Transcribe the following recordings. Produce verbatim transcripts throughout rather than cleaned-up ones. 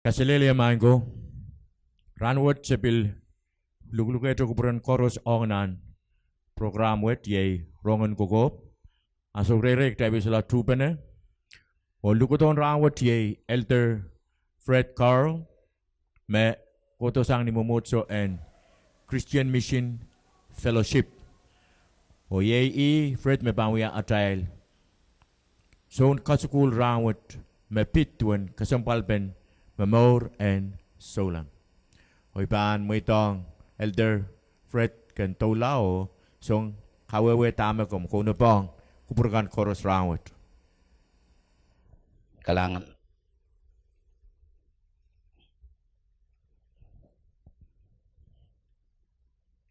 Kaselehlie maing ko, rahnwet se pil luklukehte kupwuren koaros ong nan program wet, iei Rongen Kokohp. A sohte reirei kitail pil solahr tuhpene. Oh lukodohn rahnwet iei Elder Fred Carl, me kohdo sang ni mwomwohdiso en Christian Mission Fellowship. Oh iei ih Fred me pahn wia atail soun kasukuhl rahnwet me pid duwen kesempwalpen momour en souleng. Oh I pahn mweidohng Elder Fred ken doula oh song kawehwe dahme komw kaunopohng kupwur kan koaros rahnwet. Kalahngan.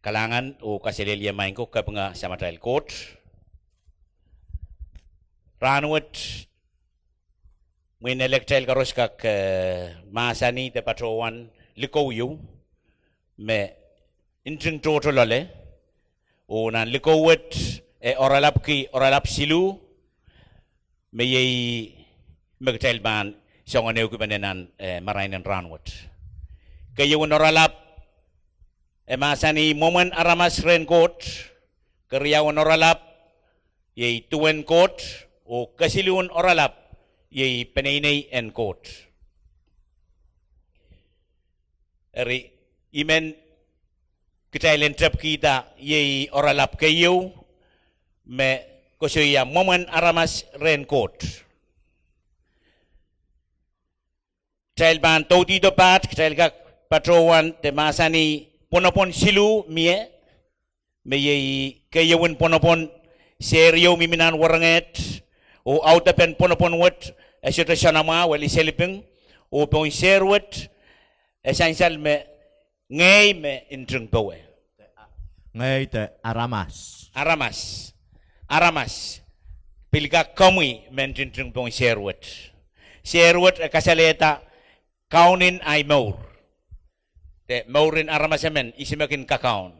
Kalahngan oh kaselehlie maing ko, kapinga Samatail Koht. Rahnwet, mwein ele kitail koaros kak, eh, mahsanih de patohwan likou ieu me nting tohto loale, oh nan likou wet e oaralapki oaralap siluh, me iei me kitail pahn soangen ehukipene nan, eh, marain en rahnwet. Keieun oaralap e mahsanih mwomwen aramas rehn Koht, keriaun oaralap iei duwen Koht, oh kesiluhn oaralap iei peneinei en Koht. Eri, I men kitail en tepkihda iei oaralap keieu me koasoia mwomwen aramas rehn Koht. Kitail pahn doudihdo paht, kitail kak patohwan de mahsanih pwonopwon siluh mie, me iei keieun pwonopwon, sehr ieu mihmi nan werenget, oh audepen pwonopwon wet e sohte soanamwahu, e liseliping, oh pohn sehr wet e sansal me ngehi me nting powe. Ngehi de aramas. Aramas. Aramas pil kak komwi me ntinting pohn sehr wet. Sehr wet e kasalehda kaunen ahi mour, de mouren aramas emen isimekin kakaun.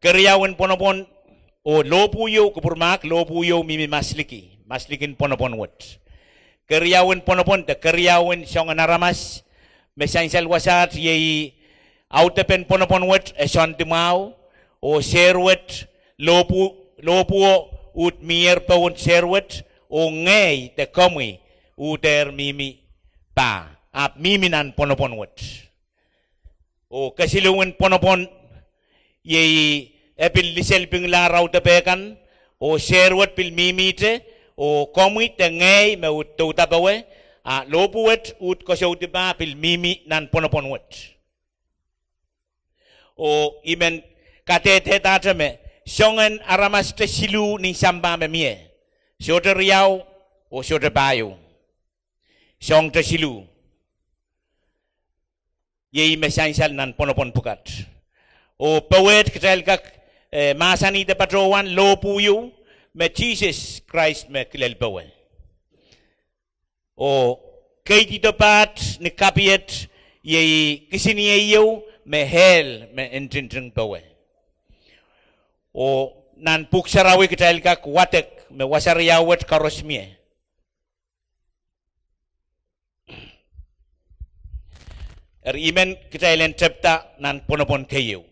Keriaun pwonopwon oh lohpwu ieu, kupwur mahk, lohpwu ieu mihmi masliki, maslikin pwonopwon wet. Keriaun pwonopwon de keriaun soangen aramas me sansal wasaht iei audepen pwonopwon wet e soandi mwahu, oh sehr wet, lohpwu, lohpwuo uhd mihier pohn sehr wet, oh ngehi de komwi uhdehr mihmi pah, ahpw mihmi nan pwonopwon wet. Oh kesiluhwen pwonopwon iei e pil liselipinglahr audepe kan, oh sehr wet pil mihmihte, oh komwi de ngehi me uhd douda powe, a lohpwu wet uhd koasoudi pah pil mihmi nan pwonopwon wet. Oh I men kadehdehdahte me soangen aramaste siluh nin sampah me mie, sohte riau oh sohte pahieu, soangte siluh, iei me sansal nan pwonopwon pwukat. Oh powehd kitail kak, eh, mahsanihda patohwan lohpwu ieu me Sises Krais me kilel powe. Oh keidihdo paht ni kapied iei kisiniei ieu me hell me ntinting powe. Oh nan Pwuhk Sarawi kitail kak wadek me wasa riau wet koaros mie. Eri I men kitail en tepda nan pwonopwon keieu.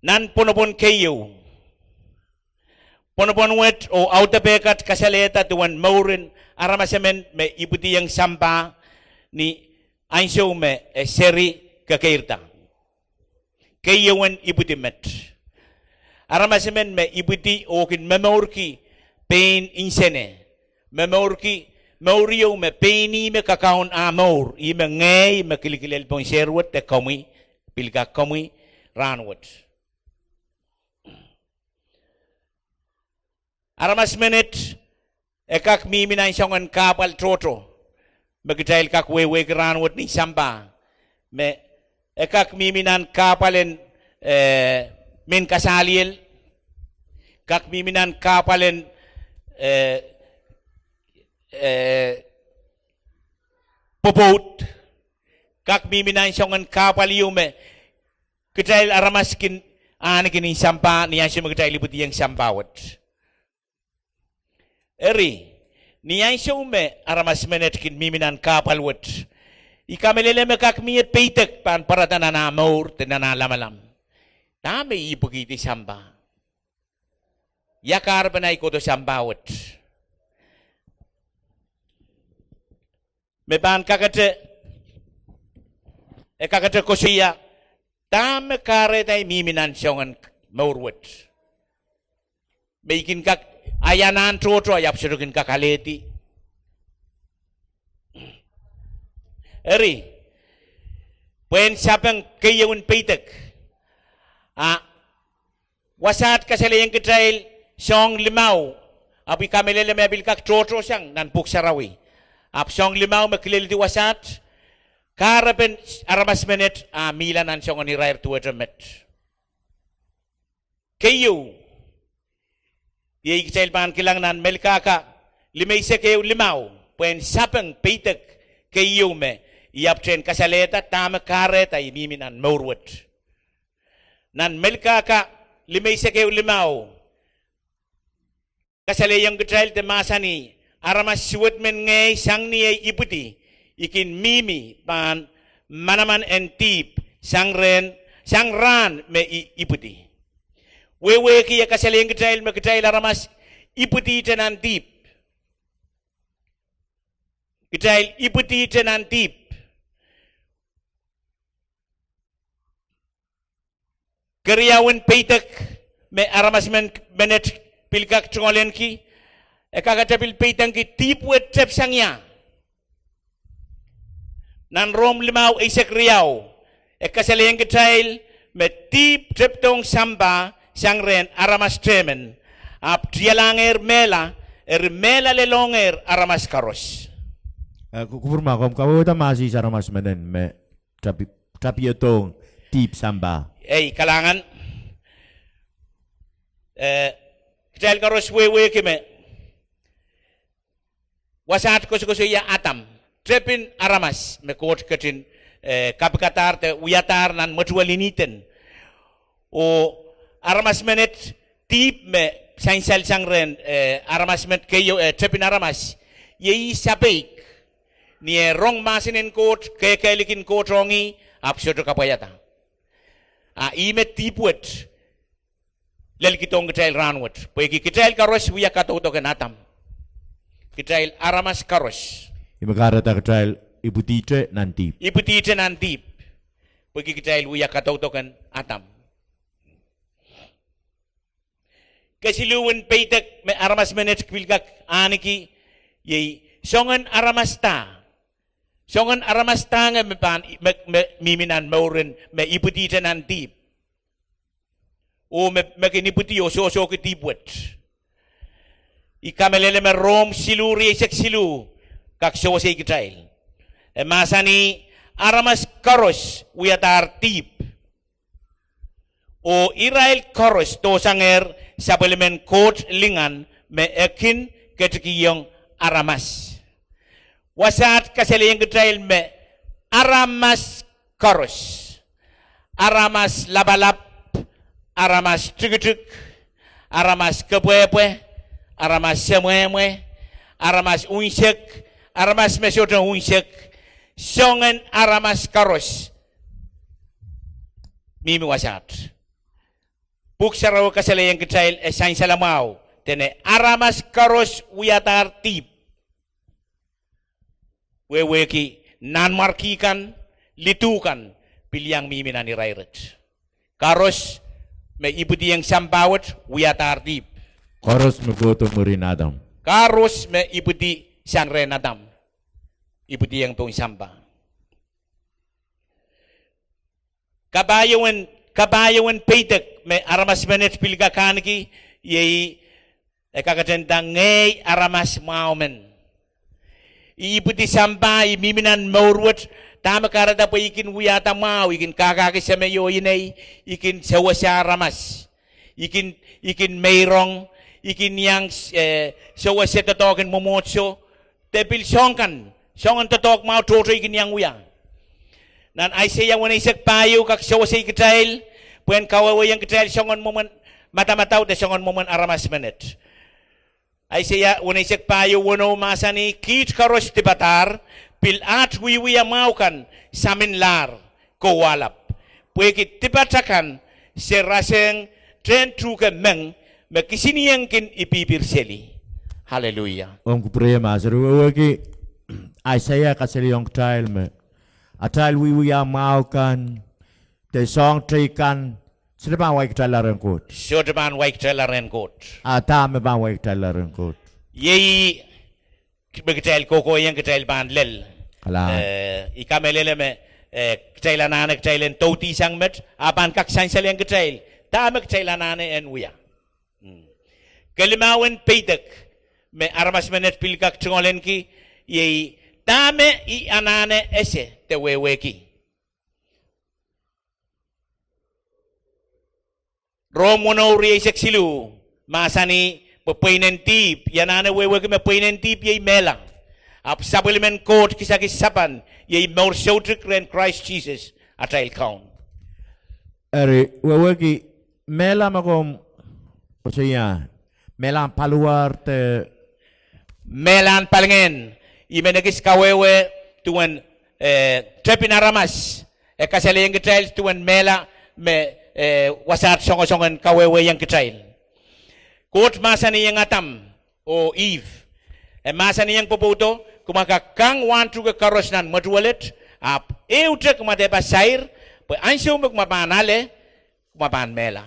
Nan pwonopwon keieu, pwonopwon wet oh audepe kat kasalehda duwen mouren aramas emen me ipwidiong sampah ni ansou me e seri kekeirda. Keiewen ipwidi met. Aramas emen me ipwidi oh kin momourki pein nsene, momourki mour ieu me pein ih me kakaun ah mour, ih me ngehi me kilkilel pohn sehr wet de komwi, pil kak komwi rahnwet. Aramas menet e kak mihmi nan soangen kahpwal tohto me kitail kak wehwehki rahnwet nin sampah, me e kak mihmi nan kahpwal en, eh, mehn kasaliel, kak mihmi nan kahpwal en, eh, eh, pwopwoud, kak mihmi nan soangen kahpwal ieu me kitail aramas kin ahneki nin sampah ni ansou me kitail ipwidiong sampah wet. Eri, Ni ansou me aramas menet kin mihmi nan kahpwal wet, I kamehlele me kak mie peidek pahn pwarada nan ah mour de nan ah lamalam. Dahme I ipwikihdi sampah? Ia kahrepen ahi kohdo sampah wet? Me pahn kakete, e kakete koasoia dahme kahrehda I mihmi nan soangen mour wet me I kin kak, ahi anahn tohto, I ahpw sohte kin kak alehdi. Eri, pwehn sapeng keieun peidek, a wasaht kasalehiong kitail soahng limau, ahpw I kamehlele me e pil kak tohtohsang nan Pwuhk Sarawi. Ahpw soahng limau me kileldi wasaht, kahrepen aramas menet a mihla nan soangen irair duwehte met. Keieu, iei kitail pahn kilang nan Melkahka limeisek ehu limau, pwehn sapeng peidek keieu me I ahpwtehn kasalehda dahme kahrehda I mihmi nan mour wet. Nan Melkahka limeisek ehu limau kasalehiong kitail de mahsanih, aramas suwed men ngehi sang ni ei ipwidi, I kin mihmi pahn manaman en dihp sang rehn, sang rahn me I ipwidi. Wehwehki e kasalehiong kitail me kitail aramas ipwidihte nan dihp. Kitail ipwidihte nan dihp. Keriaun peidek me aramas men, menet pil kak tungoalenki, e kakete pil peidengki dihp wet tep sang ia. Nan Rom limau eisek riau, e kasalehiong kitail me dihp tepdohng sampah sang rehn aramas tehmen, ahpw tialahngehr mehla, eri mehla lelohngehr aramas koaros. Eh, ku-, kupwur ma komw kawehwehda mahs aramas menet me tapi-, tapiodohng dihp sampah. Ei, kalahngan. Eh, kitail koaros wehwehki me wasaht koasokoasoia Adam, tepin aramas me Koht ketin, eh, kapikadahr de wiadahr nan mwetuwel en Ihden. Oh aramas menet, dihp me sansal sang rehn, eh, aramas menet keieu, eh, tepin aramas, iei sapeik. Ni eh rong mahsen en Koht, kehkehlik en Koht ong ih, ahpw sohte kapwaiada. A ih me dihp wet lelkidohng kitail rahnwet, pwehki kitail koaros wia kadaudoken Adam. Kitail aramas koaros. Ih me kahrehda kitail ipwidihte nan dihp. Ipwidihte nan dihp, pwehki kitail wia kadaudoken Adam. Kesiluhwen peidek me aramas menet pil kak ahneki, iei soangen aramas da. Soangen aramas da nge me pahn, me, me mihmi nan mouren me ipwidihte nan dihp, oh me, me kin ipwidi oh sohsohki dihp wet. I kamehlele me Rom siluh rieisek siluh kak sewesei kitail. E mahsanih, aramas koaros wiadahr dihp, oh irail koaros dohsangehr sapwellimen Koht lingan me e kin ketikihong aramas. Wasaht kasalehiong kitail me aramas koaros, aramas lapalap, aramas tikitik, aramas kepwehpwe, aramas semwehmwe, aramas unsek, aramas me sohte unsek, soangen aramas koaros mihmi wasaht. Pwuhk Sarawi kasalehiong kitail e sansal mwahu, dene aramas koaros wiadahr dihp. Wehwehki, nanmwarki kan, lidu kan, pil iang mihmi nan irair wet. Koaros me ipwidiong sampah wet wiadahr dihp. Koaros me kohdo mwurin Adam. Koaros me ipwidi sang rehn Adam ipwidiong pohn sampah. Kapahieu en, kapahieu en peidek me aramas menet pil kak ahneki, iei e kaketenda ngehi aramas mwahu men. I ipwidi sampah, I mihmi nan mour wet, dahme kahrehda? Pwe I kin wiahda mwahu, I kin kakahki semeio inei, I kin sewese aramas, I kin, I kin meirong, I kin iang, eh, sewese doadoahk en mwomwohdiso, de pil soahng kan, soangen doadoahk mwahu tohto I kin iang wia. Nan Aiseia weneisek pahieu kak sewesei kitail, pwehn kawehwehiong kitail soangen mwomwen madamadau de soangen mwomwen aramas menet. Aiseia weneisek pahieu weneu mahsanih, kiht koaros dipadahr, pil aht wiewia mwahu kan saminlahr, kowahlap. Pwehki dipat akan se rasehng tehn tuhke meng me kisinieng kin ipihpir seli. Hallelujah. Omw kupwure ma se wehwehki Aiseia kasalehiong kitail me atail wiewia mwahu kan, de soahng teikan, sohte pahn wai kitailla rehn Koht. Sohte pahn wai kitailla rehn Koht. A dahme pahn wai kitailla rehn Koht? Iei me kitail kohkohieng kitail pahn lel. Kalahngan. Eh, I kamehlele me, eh, kitail anahne kitail en doudisang met, a pahn kak sansalehiong kitail dahme kitail anahne en wia. Kelimau en peidek me aramas menet pil kak tungoalenki, iei dahme I anahne ese de wehwehki. Rom weneu rieisek siluh mahsanih, pwe pweinen dihp, I anahne wehwehki me pweinen dihp iei mehla, ahpw sapwellimen Koht kisakis sapan iei mour soutuk rehn Krais Sises atail Kaun. Eri wehwehki mehla me komw koasoia, mehlahn paliwar de mehlahn palingehn. I men ekis kawehwe duwen, eh, tepin aramas, e kasalehiong kitail duwen mehla me, eh, wasaht songosong en kawehwehiong kitail. Koht mahsanihong Adam oh Ihp, e mahsanihong pwopwoudo, kumwa kak kang wahn tuhke koaros nan mwetuwelet, ahpw ehute kumwa dehpa sair, pwe ansou me kumwa pahn ale, kumwa pahn mehla.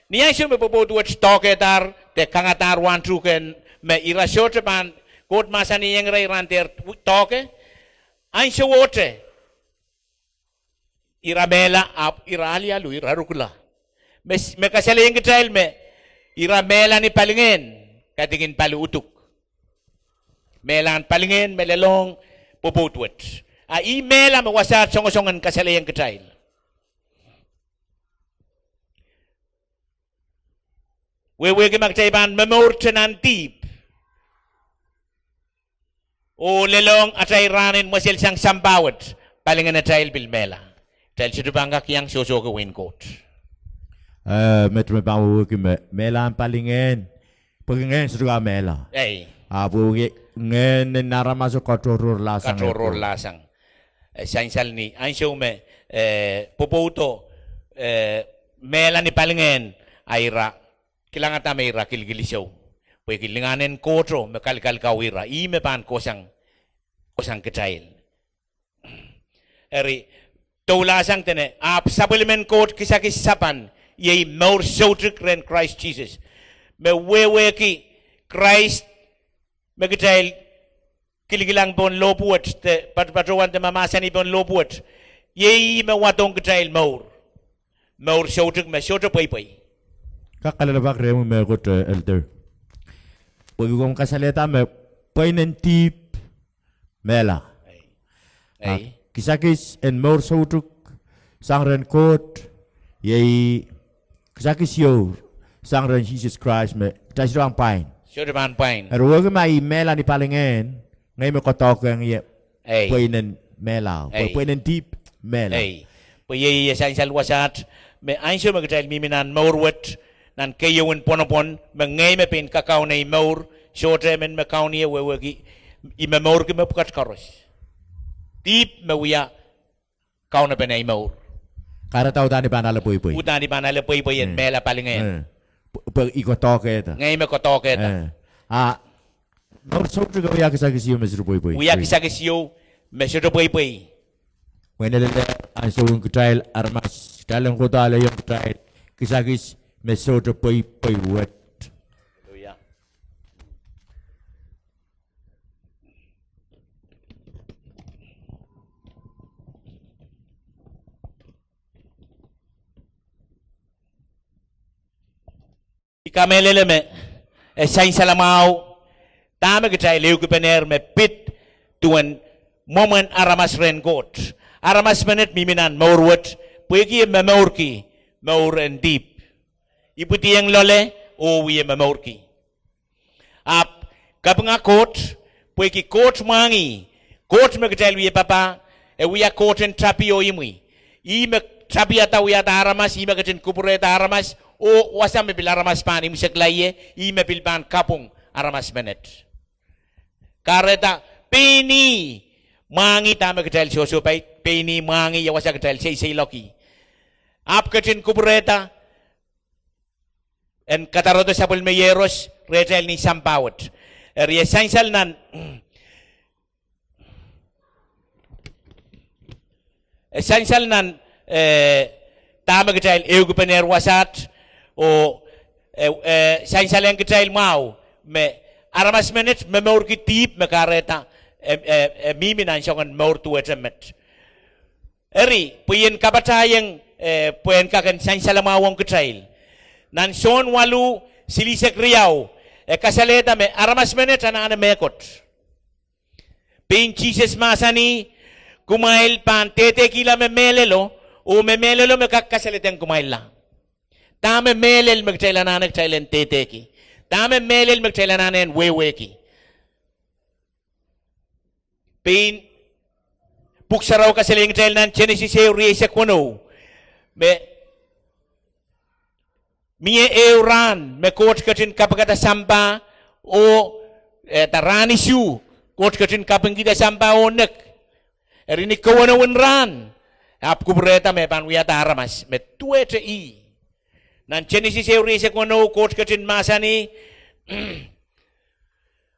Ni ansou me pwopwoud wet doahkehdahr de kangadahr wahn tuhke me ira sohte pahn, Koht mahsanihong ira iren dehr doahke, ansowohte ira mehla ahpw ira alialu, ira rukula. Me, me kasalehiong kitail me ira mehla ni palingehn, kaidehkin pali uduk. Mehlahn palingehn me lelohng pwopwoud wet. A ih mehla me wasaht songosong en kasalehiong kitail. Wehwehki ma kitail pahn momourte nan dihp oh lelohng atail rahn en mweselsang sampah wet, palingehn atail pil mehla. Kitail sohte pahn kak iang sohsohki wehin Koht. Eh, met me pahn wehwehki me mehlahn palingehn, pwehki ngehn sohte kak mehla. Ei. Ahpw wehwehki ngehn en aramaso katohrohrlahsang. Katohrohrlahsang. Eh, sansal ni ansou me, eh, pwopwoudo, eh, mehla ni palingehn, a ira kilangada me ira kilikilisou. Pwehki lingan en Kohto me kalikalkau ira, ih me pahn kohsang, kohsang kitail. Eri, doulahsang dene, ahpw sapwellimen Koht kisakis sapan iei mour soutuk rehn Krais Sises. Me wehwehki Krais me kitail kilikilang pohn lohpwuwet de patopatohwan de mahmahsanih pohn lohpwuwet, iei ih me wadohng kitail mour. Mour soutuk me sohte pweipwei. Kak kalelapak rehmw mehkot, eh, Elder. Pwehki komw kasalehda me pweinen dihp mehla. Ei. Kisakis en mour soutuk sang rehn Koht, iei kisakis ieu sang rehn Sises Krais me kitail sohte pahn pwain. Sohte pahn pwain. Eri wehwehki ma ih mehla ni palingehn, ngehi me koadoahkehng ie pweinen mehlao, pwe pweinen dihp mehla. Ei. Pwe iei, iei sansal wasaht me ansou me kitail mihmi nan mour wet, nan keieu en pwonopwon, me ngehi me pein kakaun ei mour, sohte emen me kaun ie wehwehki, I momourki mepwukat koaros. Dihp me wia kaunopen ei mour. Kahrehda udahn I pahn ale pweipwei. Udahn I pahn ale pweipwei en mehla palingehn. Pwe, pwe I koadoahkehda. Ngehi me koadoahkehda. A mour soutuk wia kisakis ieu me sohte pweipwei. Wia kisakis ieu me sohte pweipwei. Mwein e lel ansoun kitail aramas, kitail en kohdo alehiong kitail kisakis me sohte pweipwei wet. I kamehlele me e sansal mwahu dahme kitail ehukipene me pid duwen mwomwen aramas rehn Koht. Aramas menet mihmi nan mour wet pwehki e momourki mour en dihp, ipwidiong loale oh wie momourki. Ahpw kapinga Koht, pwehki Koht mwahngih, Koht me kitail wie papah, e wia Koht en tapi oh imwi. Ih me tapiada wiahda aramas, ih me ketin kupwurehda aramas, oh wasa me pil aramas pahn imwisekla ie, ih me pil pahn kapwung aramas menet. Kahrehda pein ih mwahngih dahme kitail sohsohpai, pein ih mwahngih ia wasa kitail seiseiloakki. Ahpw ketin kupwurehda en kadarodo sapwellime Iehros rehtail ni sampah wet. Eri e sansal nan e sansal nan, eh, dahme kitail ehukipene wasaht, oh, eh, eh, sansalehng kitail mwahu me aramas menet momourki dihp me kahrehda, eh, eh, eh, mihmi nan soangen mour duwehte met. Eri, pwe I en kapatahieng, eh, pwe en kak en sansalamwahu ong kitail. Nan Sohn waluh, silihsek riau, e kasalehda me aramas menet anahne mehkot. Pein Sises mahsanih, kumwail pahn dehdehkihla me mehlelo, oh me mehlelo me kak kasaledeng kumwailla. Dahme mehlel me kitail anahne kitail en dehdehki? Dahme mehlel me kitail anahne en wehwehki? Pein Pwuhk Sarawi kasalehiong kitail nan Senesis ehu, rieisek weneu, me mie ehu rahn me Koht ketin kapikada sampah, oh, eh, da rahn isuh Koht ketin kapingkihda sampah oh nek. Eri ni kewenewin rahn, ahpw kupwurehda me pahn wiahda aramas me duwehte ih. Nan Senesis ehu, rieisek weneu, Koht ketin mahsanih,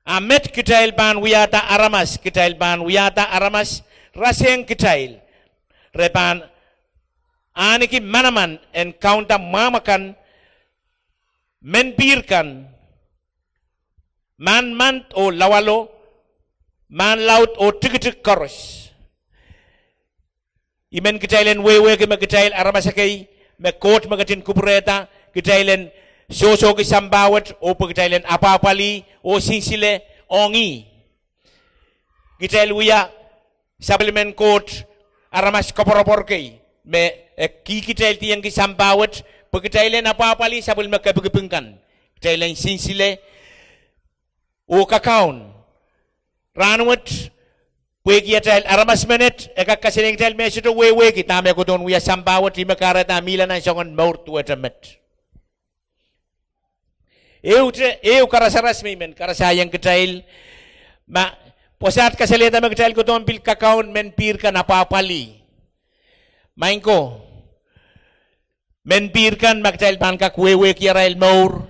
a met kitail pahn wiahda aramas, kitail pahn wiahda aramas rasehng kitail. Re pahn ahneki manaman en kaunda mwahmw akan, menpihr kan, mahn mand oh lawalo, mahn laud oh tikitik koaros. I men kitail en wehwehki me kitail aramas ekei me Koht me ketin kupwurehda, kitail en sohsohki sampah wet oh pwe kitail en apwahpwalih oh sinsile ong ih. Kitail wia sapwellimen Koht aramas koapworopwor kei me e kihkitail diengki sampah wet pwe kitail en apwahpwalih sapwellime kepikipik kan, kitail en sinsile oh kakaun. Rahnwet, pwehki atail aramas menet, e kak kasalehiong kitail me sohte wehwehki dahme e kohdohn wia sampah wet, ih me kahrehda e mihla nan soangen mour duwehte met. Ehute, ehu karasaras me I men karasahiong kitail, ma pwasaht kasalehda me kitail kohdohn pil kakaun menpihr kan apwahpwalih. Maing ko, menpihr kan ma kitail pahn kak wehwehki arail mour,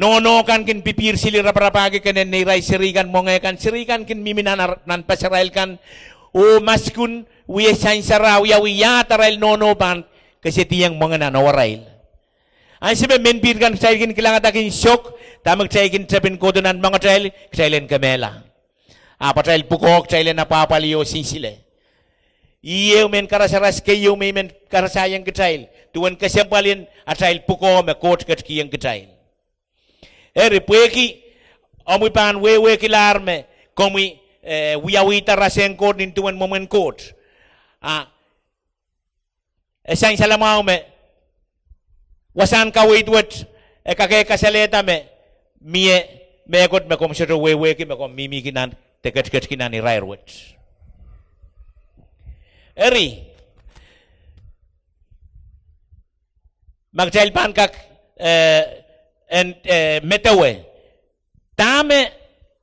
nohno kan kin pipihr sili raparapahki kenen neirail seri kan, mwenge kan, seri kan kin mihmi nan ar-, nan pasarail kan, oh maskun wie sansara, wiawi iahd arail nohno pahn kesediong mwenge nan ewarail. Ansou me menpihr kan kitail kin kilangada kin sok, dahme kitail kin tepin kohdo nan mwengetail, kitail en kemehla. Ahpw atail pwukoa kitail en apwahpwalih oh sinsile. Ih ehu mehn karasaras keieu me I men karasahiong kitail, duwen kesempwalin atail pwukoa me Koht ketikihong kitail. Eri pwehki omwi pahn wehwehkilahr me komwi, eh, wiawihda rasehng Koht nin duwen mwomwen Koht, a e sansal mwahu me wasahn kaweid wet e kak kasalehda me mie mehkot me komw sohte wehwehki me komw mihmihki nan de ketiketki nan irair wet. Eri, ma kitail pahn kak, eh, en, eh, medewe dahme,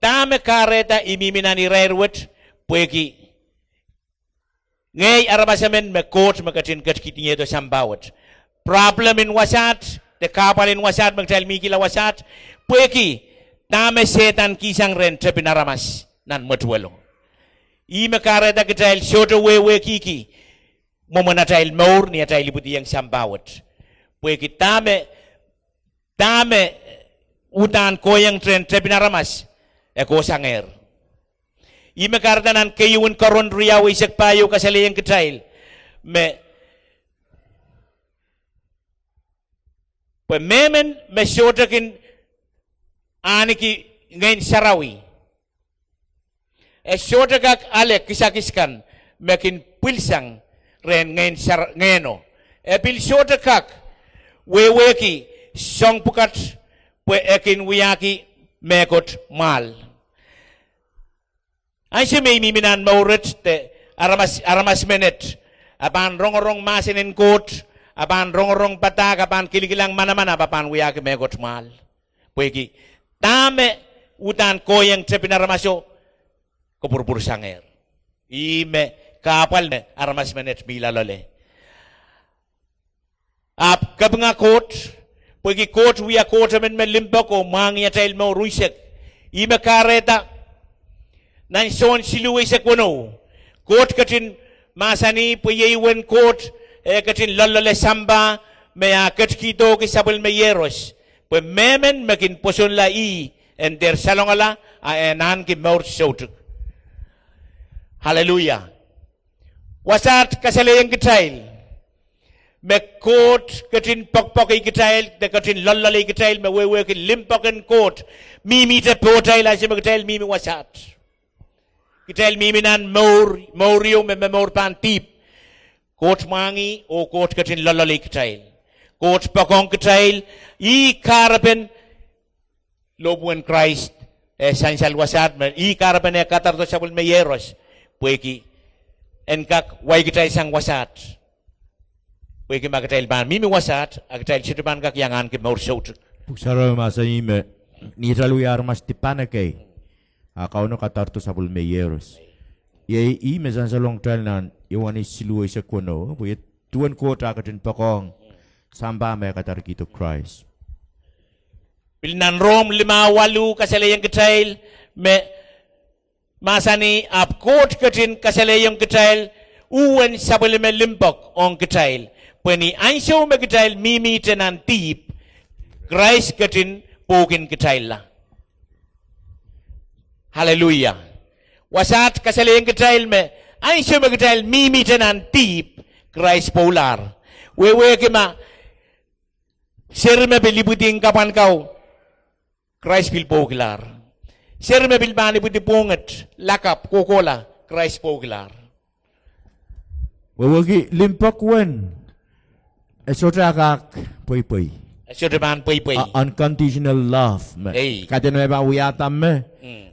dahme kahrehda I mihmi nan irair wet, pwehki ngehi aramas emen me Koht me ketin ketikihdiehdo sampah wet. Problem en wasaht, de kahpwal en wasaht me kitail mihkihla wasaht, pwehki dahme Sehdan kihsang rehn tepin aramas nan mwetuwelo. Ih me kahrehda kitail sohte wehwehkihki mwomwen atail mour ni atail ipwidiong sampah wet. Pwehki dahme, dahme uhdahn kohieng rehn tepin aramas, e kohsangehr. Ih me kahrehda nan keieun Korint riau eisek pahieu kasalehiong kitail me, pwe mehmen me sohte kin ahneki Ngehn Sarawi, e sohte kak ale kisakis kan me kin pwilsang rehn Ngehn Sar-, Ngehno. E pil sohte kak wehwehki soahng pwukat pwe e kin wiahki mehkot mwahl. Ansou me I mihmi nan mour et de aramas, aramas menet, a pahn rongorong mahsen en Koht, a pahn rongorong padahk, a pahn kilikilang manaman, a pahn wiahki mehkot mwahl. Pwehki Dahme uhdahn kohieng tepin aramaso, kopwurupwursangehr. Ih me kahpwal me aramas menet mih loale. Ahpw kapinga Koht, pwehki Koht wia Koht emen me limpoak oh mwahngih atail mour unsek. Ih me kahrehda nan Sohn siluh eisek weneu, Koht ketin mahsanih pwe iei uwen Koht, eh, ketin loalloale sampah me ah ketikihdohki sapwellime Iehros, pwe mehmen me kin pwosonla ih en dehr salongala, a en ahneki mour soutuk. Aleluia. Wasaht kasalehiong kitail me Koht ketin poakpoakei kitail de ketin loalloalei kitail me wehwehki limpoak en Koht mihmihte pohtail ansou me kitail mihmi wasaht. Kitail mihmi nan mour, mour ieu me momour pahn dihp. Koht mwahngih oh Koht ketin loalloalei kitail. Koht poakohng kitail, ih kahrepen lohpwuwen Krais, eh, sansal wasaht me ih kahrepen eh kadarodo sapwellime Iehros, pwehki en kak wai kitail sang wasaht. Pwehki ma kitail pahn mihmi wasaht, a kitail sohte pahn kak iang ahneki mour soutuk. Pwuhk Sarawi mahsanih me ni atail wia aramas dipan ekei, a Kauno kadarodo sapwellime Iehros. Iei ih me sansalong kitail nan Ioanes siluh eisek weneu, pwe iei duwen Koht ah ketin poakohng sampah me kadarkihdo Krais. Pil nan Rom limau waluh kasalehiong kitail me mahsanih, ahpw Koht ketin kasalehiong kitail uwen sapwellime limpoak ong kitail, pwe ni ansou me kitail mihmihte nan dihp, Krais ketin pwoukin kitailla. Aleluia. Wasaht kasalehiong kitail me ansou me kitail mihmihte nan dihp, Krais pwoulahr. Wehwehki ma seri me pil ipwidi kapwan kau, Krais pil pwoukilahr. Seri me pil pahn ipwidi pwohnget, lakapw, kohkohla, Krais pwoukilahr. Wehwehki limpoak uwen, e sohte kak pweipwei. E sohte pahn pweipwei. Unconditional love me, ei, kaidehn me pahn wiahda me,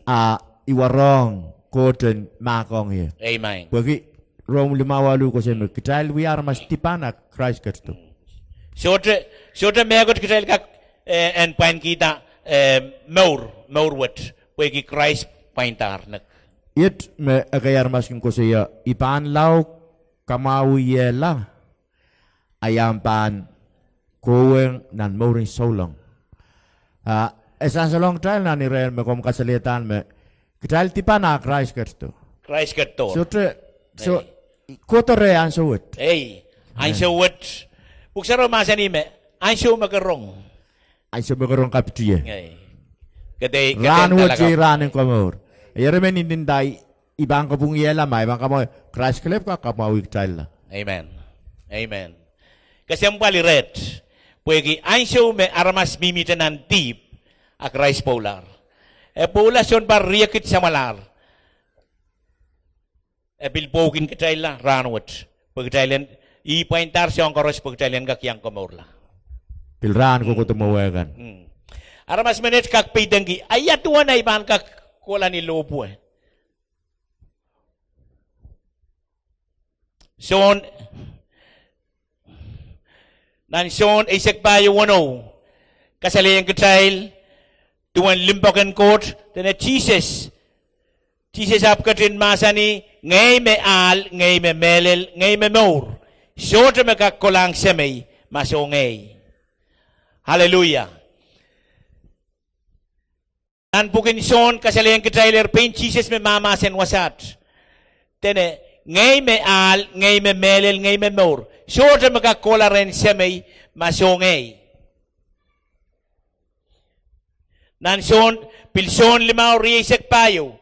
a I warohng Koht en mahkohng ie. Amen. Pwehki Rom limau waluh koasoia me kitail wia aramas dipan a Krais ketido. Sohte, sohte mehkot kitail kak, eh, en pwainkihda, eh, mour, mour wet, pwehki Krais pwaindahr nek. Iet me ekei aramas kin koasoia, I pahn lao kamwahwihiehla, a I ahpw pahn kohwei nan mouren souleng. A, e sansalong kitail nan ire me komw kasalehdahn me kitail dipan a Krais ketido. Krais ketido. Sohte, so, kohdo reh ansou wet. Ei, ansou wet. Pwuhk Sarawi mahsanih me ansou me ke rong, ansou me ke rong kapitiei. Rahn wet iei rahn en komour. Eri me I ndinda I pahn kapwungiehla ma I pahn kamwahwih, Krais kelehpw kak kamwahwih kitailla. Amen. Amen. Kesempwal iret, pwehki ansou me aramas mihmihte nan dihp, a Krais pwoulahr. E pwoula sounpar riekid samwalahr. E pil pwoukin kitailla rahn wet, pwe kitail en, ih pwaindahr soahng koaros pwe kitail en kak iang komourla. Pil rahn kohkohdo mwowe kan. Aramas menet kak peidengki, a ia duwen ei pahn kak kohla ni lohpwuo? Sohn, nan Sohn eisek pahieu weneu, kasalehiong kitail duwen limpoak en Koht, dene Sises, Sises ahpw ketin mahsanih, ngehi me ahl, ngehi me mehlel, ngehi me mour. Sohte me kak kohlahng Semei ma soh ngehi. Aleluia. Nan pwukin Sohn kasalehiong kitailehr pein Sises me mahmahsen wasaht, dene, ngehi me ahl, ngehi me mehlel, ngehi me mour. Sohte me kak kohla rehn Semei ma soh ngehi. Nan Sohn, pil Sohn limau rieisek pahieu,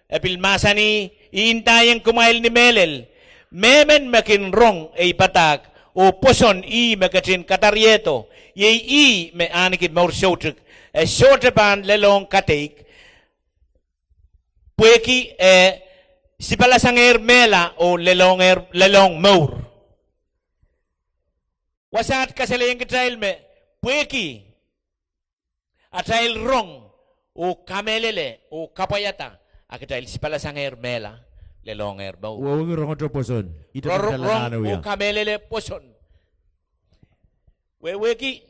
e pil mahsanih, I ndaiong kumwail ni mehlel, mehmen me kin rong ei padahk oh pwoson ih me ketin kadariehdo, iei ih me ahneki mour soutuk, e sohte pahn lelohng kadeik, pwehki e sipalasangehr mehla oh lelohng mour. Wasaht kasalehiong kitail me pwehki atail rong oh kamehlele oh kapwaiada, a kitail sipalasangehr mehla, lelohngehr mour. Rong oh kamehlele pwoson. Wehwehki,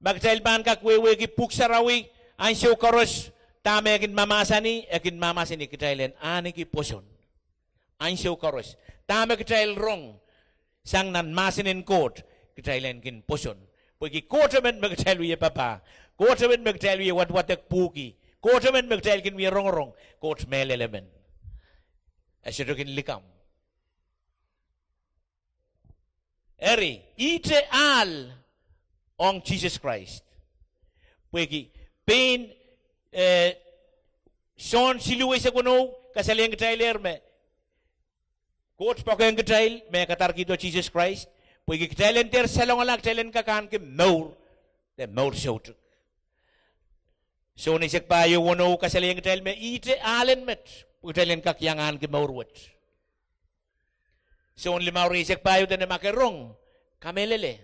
ma kitail pahn kak wehwehki Pwuhk Sarawi, Ansou koaros, dahme e kin mahmahsanih, e kin mahmahsanih kitail en ahneki pwoson. Ansou koaros, dahme kitail rong sang nan mahsen en Koht, kitail en kin pwoson. Pwehki Koht emen me kitail wie papah, Koht emen me kitail wie wadwadek pwuhki, Koht emen me kitail kin wie rongorong, Koht mehlel emen. E sohte kin likamw. Eri, ihte ahl ong Sises Krais. Pwehki pein, eh, Sohn siluh eisek weneu kasalehiong kitailehr me Koht poakehng kitail me kadarkihdo Sises Krais, pwehki kitail en dehr salongala, kitail en kak ahneki mour, de mour soutuk. Sohn eisek pahieu weneu kasalehiong kitail me ihte ahlen met pwe kitail en kak iang ahneki mour wet. Sohn limau rieisek pahieu dene ma ke rong, kamehlele,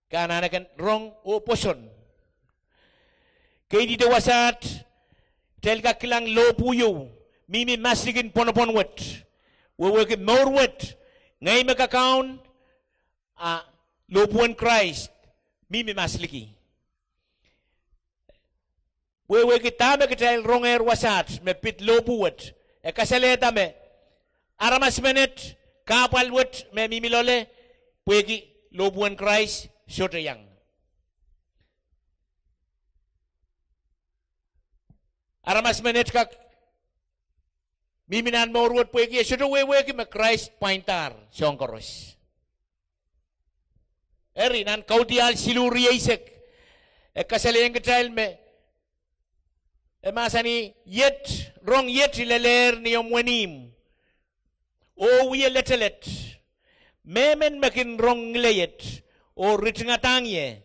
ke anahne ken rong oh pwoson. Keidi de wasaht, kitail kak kilang lohpwu ieu, mihmi mas likin pwonopwon wet, wehwehki mour wet, ngehi me kakaun, a lohpwuen Krais mihmi mas liki. Wehwehki dahme kitail rongehr wasaht me pid lohpwu wet, e kasalehda me aramas menet, kahpwal wet me mihmi loale, pwehki lohpwuen Krais sohte iang. Aramas menet kak mihmi nan mour wet pwehki e sohte wehwehki me Krais pwaindahr soahng koaros. Eri nan Kaudiahl siluh rieisek, e kasalehiong kitail me, e mahsanih, iet, rong iet I lelehr ni omw wenihmw, oh wie letelet. Mehmen me kin rong ngileiet, oh ritingadahng ie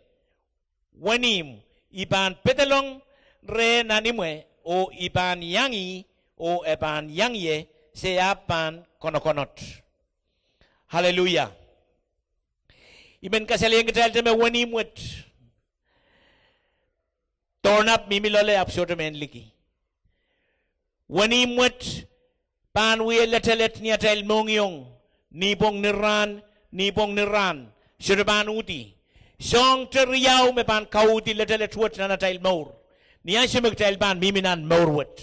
wenihmw, I pahn pedelong reh nan imwe, oh I pahn iang ih, oh e pahn iang ie, se ahpw pahn konokonot. Aleluia. I men kasalehiong kitail dene wenihmw wet, dohnap mihmi loale ahpw sohte men liki. Wenihmw wet pahn wie letelet ni atail mohngiong, nipwong ni rahn, nipwong ni rahn, sohte pahn uhdi. Soahng te riau me pahn kauhdi letelet wet nan atail mour, ni ansou me kitail pahn mihmi nan mour wet.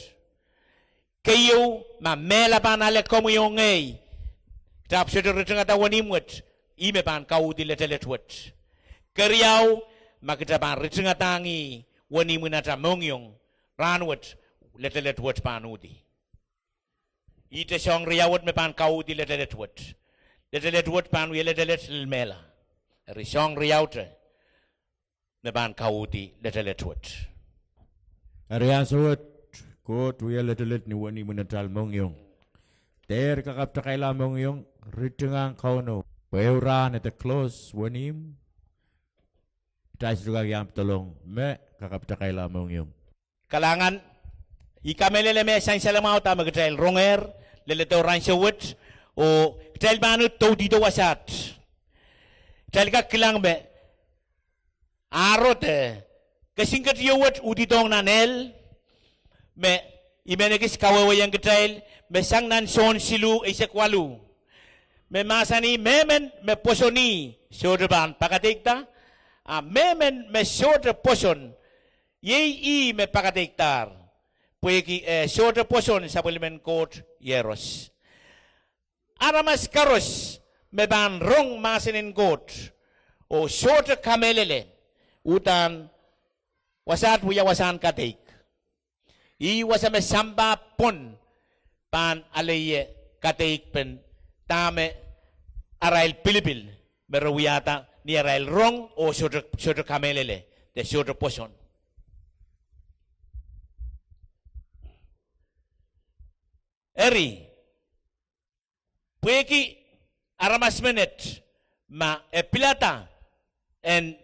Keieu, ma mehla pahn ale komwi oh ngehi, kita ahpw sohte ritingada wenihmw wet, ih me pahn kauhdi letelet wet. Keriau, ma kita pahn ritingadahng ih wenihmw nan atail mohngiong, rahn wet, letelet wet pahn uhdi. Ihte soahng riau wet me pahn kauhdi letelet wet. Letelet wet pahn wie letelet lel mehla. Eri soahng riau te me pahn kauhdi letelet wet. Eri ansou wet, Koht wia letelet ni wenihmw nan atail mohngiong. Dehr kakapwtakaila mohngiong, ritingahng Kauno. Pwe ehu rahn e de close wenihmw, kitail sohte kak iang pedolong me kakapwtakaila mohngiong. Kalahngan, I kamehlele me sansalamwahu dahme kitail rongehr leledo rahn wet, oh kitail pahn doudihdo wasaht. Kitail kak kilang me Herod, eh, kesingketieu wet uhdidohng nan ehl, me I men ekis kawehwehiong kitail me sang nan Sohn siluh eisek waluh, me mahsanih mehmen me pwoson ih sohte pahn pakadeikada, a mehmen me sohte pwoson, iei ih me pakadeikadahr, pwehki eh sohte pwoson sapwellimen Koht Iehros. Aramas koaros me pahn rong mahsen en Koht oh sohte kamehlele, uhdahn wasaht wia wasahn kadeik. Ih wasa me sampah pwon pahn ale ie kadeikpen dahme arail pilipil me re wiahda ni arail rong oh sohte, sohte kamehlele de sohte pwoson. Eri, pwehki aramas menet ma e pilada en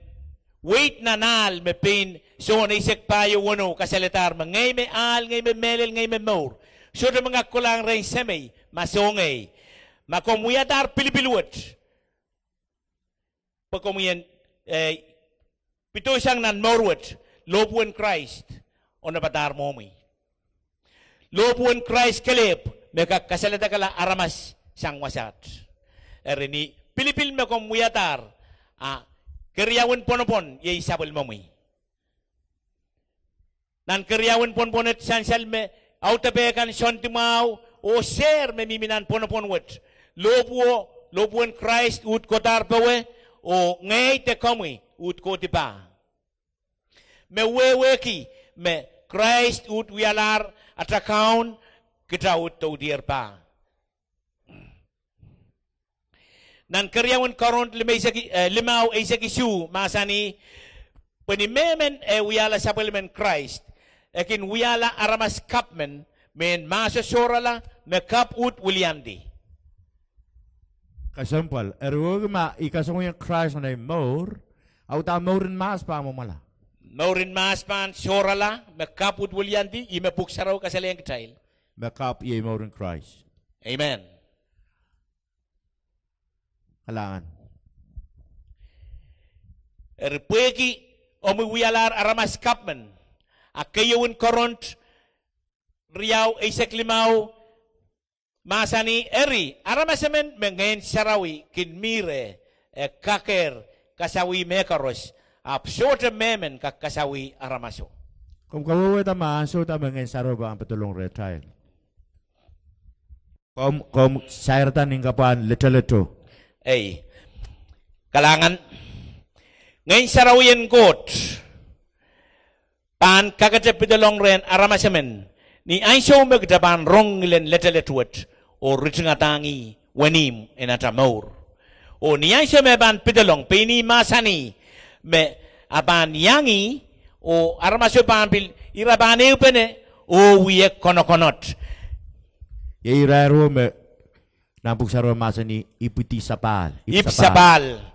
weid nan ahl me pein Sohn eisek pahieu weneu kasaledahr me ngehi me ahl, ngehi me mehlel, ngehi me mour, sohte mengak kolahng rehn Semei ma soh ngehi. Ma komw wiadahr pilipil wet pwe komwi en, eh, pidoisang nan mour wet, lohpwuen Krais onopadahr mwohmwi. Lohpwuen Krais kelehpw me kak kasaledekala aramas sang wasaht. Eri ni pilipil me komw wiadahr, a keriaun pwonopwon iei sapwellimomwi. Nan keriaun pwonpwon wet sansal me audepe kan soandi mwahu oh sehr me mihmi nan pwonopwon wet. Lohpwuo, lohpwuo en Krais uhd kodahr powe oh ngehi de komwi uhd kohdi pah. Me wehwehki me Krais uhd wialahr atail Kaun, kitail uhd doudier pah. Nan keriaun Korint limau eisek isuh mahsanih, pwe ni mehmen eh wiahla sapwellimen Krais, e kin wiahla aramas kapw men, mehn mahso sohrala me kapw uhd wiliandi. Kesempwal, eri wehwehki ma I kasongosong Krais nan ei mour, a udahn mourin mahs pahn mwomwala. Mourin mahs pahn sohrala me kapw uhd wiliandi, ih me Pwuhk Sarawi kasalehiong kitail. Me kapw iei mourin Krais. Amen. Kalahngan. Eri pwehki omwi wialahr aramas kapw men, a keieun Korint riau eisek limau mahsanih, eri aramas emen me Ngehn Sarawi kin mih reh, e kakehr kasawih mehkoaros, ahpw sohte mehmen kak kasawih aramaso. Komw kawehwehda ma ansou da me Ngehn Sarawi pahn pedolong rehtail? Komw, komw sairada nin kapwahn leteleto. Ei. Kalahngan. Ngehn Sarawi en Koht pahn kakete pedolong rehn aramas emen ni ansou me kitail pahn rong ngilen letelet wet oh ritingadahng ih wenihmw en atail mour. Oh ni ansou me pahn pedolong, pein ih mahsanih me a pahn iang ih, oh aramaso pahn pil, ira pahn ehupene oh wie konokonot. Iei irairo me nan Pwuhk Sarawi mahsanih ipwidi sapahl, ipw sapahl.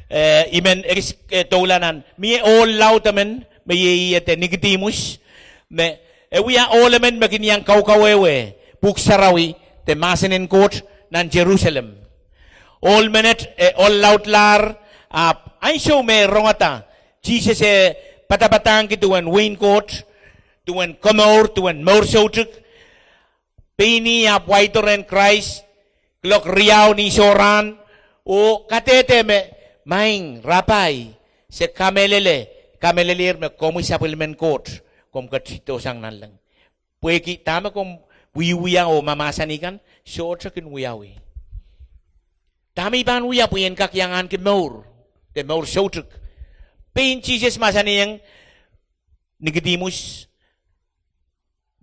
Eh, I men ekis, eh, doula nan, mie ohl laud emen me iei ih de Nikodihmus, me e wia ohl emen me kin iang kaukawehwe Pwuhk Sarawi de mahsen en Koht nan Serusalem. Ohl menet, eh, ohl laudlahr, ahpw ansou me rongada Sises e padapadahngki duwen wehin Koht, duwen komour, duwen mour soutuk, pein ih ahpw waido rehn Krais kuloak riau ni sohrahn oh kadehde me, Maing Rapai, se kamehlele, kamehlelehr me komwi sapwellimen Koht, komw ketido sang nanleng. Pwehki dahme komw wiewia oh mahmahsanih kan, sohte kin wiawi. Dahme I pahn wia pwe I en kak iang ahneki mour de mour soutuk? Pein Sises mahsanihong Nikodihmus,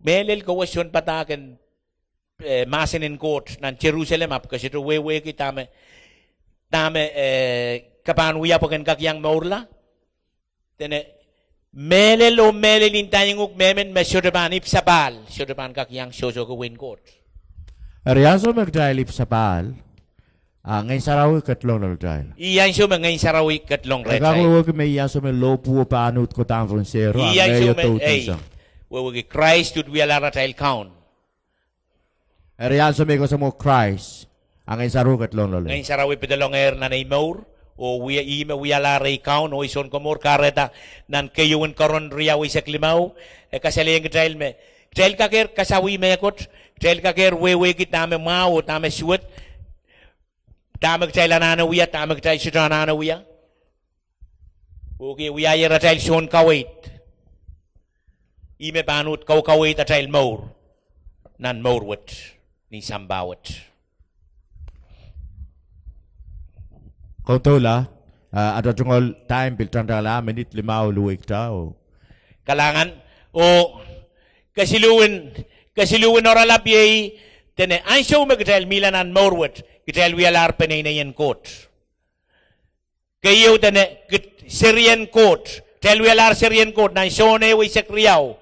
mehlel kowe sounpadahk en, eh, mahsen en Koht nan Serusalem ahpw ke sohte wehwehki dahme, dahme, eh, ke pahn wia pwe ken kak iang mourla? Dene, mehlel oh mehlel I ndaiong uhk, mehmen me sohte pahn ipw sapahl sohte pahn kak iang sohsohki wehin Koht. Eri ansou me kitail ipw sapahl, a Ngehn Sarawi ketlong loalatail. Ih ansou me Ngehn Sarawi ketlong rehtail. E kak wehwehki me ih ansou me lohpwuo pahn uhd kodahng pohn sehro, ih ansou me, ei, wehwehki Krais uhd wialahr atail Kaun. Eri ansou me I kasamwo Krais, a Ngehn Sarawi ketlong loalei. Ngehn Sarawi pedolongehr nan ei mour, oh wia, ih me wialahr ei Kaun oh ei Sounkomour. Kahrehda nan keieun Korint riau eisek limau, e kasalehiong kitail me kitail kakehr kasawih mehkot, kitail kakehr wehwehki dahme mwahu oh dahme suwed, dahme kitail anahne wia, dahme kitail sohte anahne wia. Pwehki e wiahier atail sounkaweid, ih me pahn uhd kaukaweid atail mour nan mour wet, ni sampah wet. Komw doula, ah, ata tungoal time pil tandahnla, minit limau luweikitail. Kalahngan, oh kesiluhwen, kesiluhwen oaralap iei, dene ansou me kitail mihla nan mour wet, kitail wialahr peneinei en Koht. Keieu dene, kit-, serien Koht. Kitail wialahr serien Koht nan Sohn ehu eisek riau.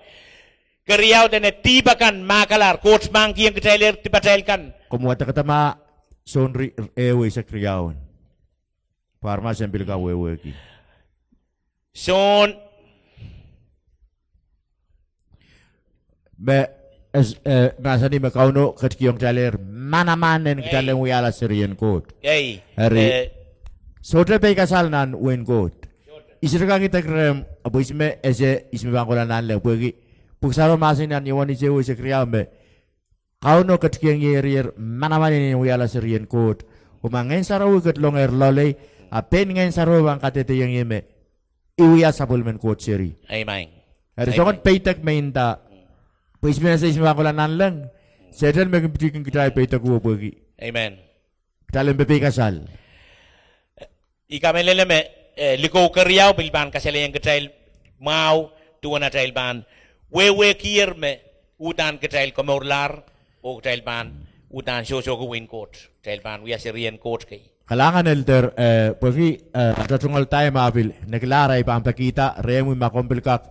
Keriau dene dihp akan mahkalahr, Koht mahkikihong kitailehr dipatail kan. Komw wadekada ma Sohn ri-, ehu eisek riau en. Pwe aramas en pil kak wehwehki. Sohn me, eh, mahsanih me Kauno ketikihong kitailehr manaman en kitail en wiahla serien Koht. Ei. Eri, eh, sohte pei kasal nan wehin Koht. I sohte kak idek rehmw, ahpw ihs me ese, ihs me pahn kohla nanleng, pwehki Pwuhk Sarawi mahsanih nan Iohanes ehu eisek riau me Kauno ketikihong iehier manaman en wiahla serien Koht. Oh ma Ngehn Sarawi ketlongehr loalei, a pein Ngehn Sarawi pahn kadehdehiong ie me I wia sapwellimen Koht seri. Amen. Eri soangen peidek me nda, pwe ihs me ese, ihs me pahn kohla nanleng, Sehdan me kin pitihkin kitail peidek oh pwehki. Amen. Kitail en pepeikasal. I kamehlele me, eh, likou keriau pil pahn kasalehiong kitail mwahu duwen atail pahn wehwehkier me uhdahn kitail komourlahr, oh kitail pahn uhdahn sohsohki wehin Koht, kitail pahn wia serien Koht kei. Kalahngan Elder, eh, pwehki, eh, ata tungoal time ah pil nekilahr ei pahn pekihda rehmwi ma komw pil kak,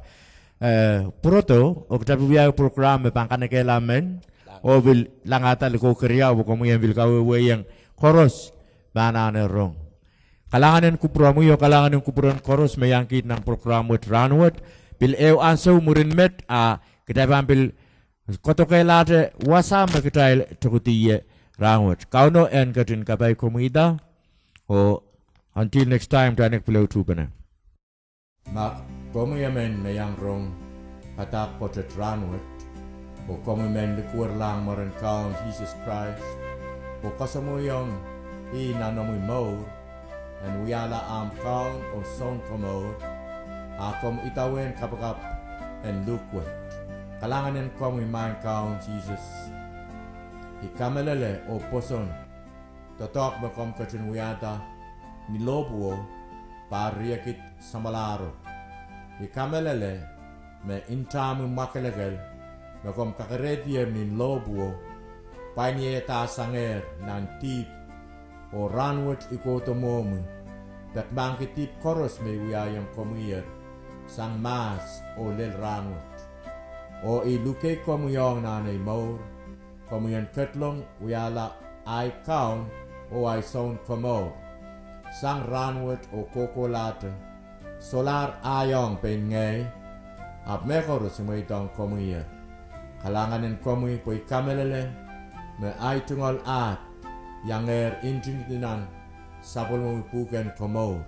eh, pwurodo, oh kitail pil wiawi program me pahn kanekehla men, oh pil langada likou keriau pwe komwi en pil kawehwehiong koaros me anahne rong. Kalahngan en kupwuromwi oh kalahngan en kupwuren koaros me iang kiht nan program wet rahnwet, pil ehu ansou mwurin met a kitail pahn pil koadokehlahte wasa me kitail tokedihie rahnwet. Kauno en ketin kapai komwida, oh until next time, kitail en kak pil ehu tuhpene. Ma komwi emen me iang rong padahk pwoatet rahnwet, oh komwi men likwerlahng mwaren Kaun Sises Krais, oh kasamwoiong ih nan omwi mour, en wiahla ahmw Kaun oh Sounkomour, a komw idawehn kapakap en luhk wet. Kalahngan en komwi Maing Kaun Sises. I kamehlele oh pwoson doadoahk me komw ketin wiahda ni lohpwuo, pahr riekid samwalahro. I kamehlele me ntahmwi mwakelekel me komw kakerehdier ni lohpwuo, pwain iedahsangehr nan dihp, oh rahnwet I kohdo mwohmwi, peki mahkki dihp koaros me I wiahiong komwiher sang mahs oh lel rahnwet. Oh I luke komwi ong nan ei mour, komwi en ketlong wiahla ahi Kaun oh ahi Sounkomour sang rahnwet oh kohkohlahte, solahr ahi ong pein ngehi, ahpw mehkoaros I mweidohng komwiher. Kalahngan en komwi pwe I kamehlele me ahi tungoal ahd iangehr ntingdi nan sapwellimomwi pwuhken komour.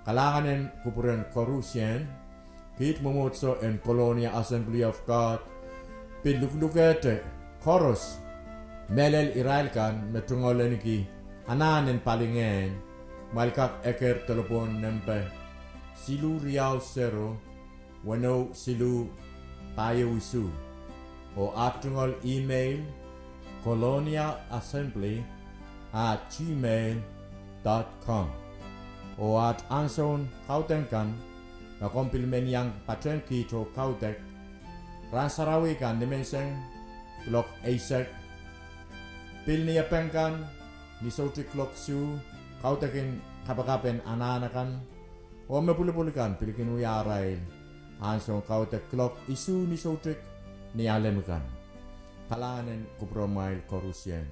Kalahngan en kupwuren koarusie, kiht mwomwohdiso en Colonia Assembly of God pil luklukehte koaros mehlel irail kan me tungoal ahneki anahn en palingehn, kumwail kak eker delepwohn nempe siluh riau sero, weneu siluh, pahieu isuh. Oh aht tungoal email, colonia assembly at gmail dot com. Oh aht ansoun kaudok kan, ma komw pil men iang patehng kiht oh kaudok, rahn sarawi kan nimenseng kuloak eisek, pil Niepeng kan ni soutik kuloak isuh, kaudokin kapakap en anahn akan, oh me pwulopwul kan pil kin wia arail ansoun kaudok kuloak isuh ni soutik Nialem kan. Kalahngan en kupwuromwail koarusie.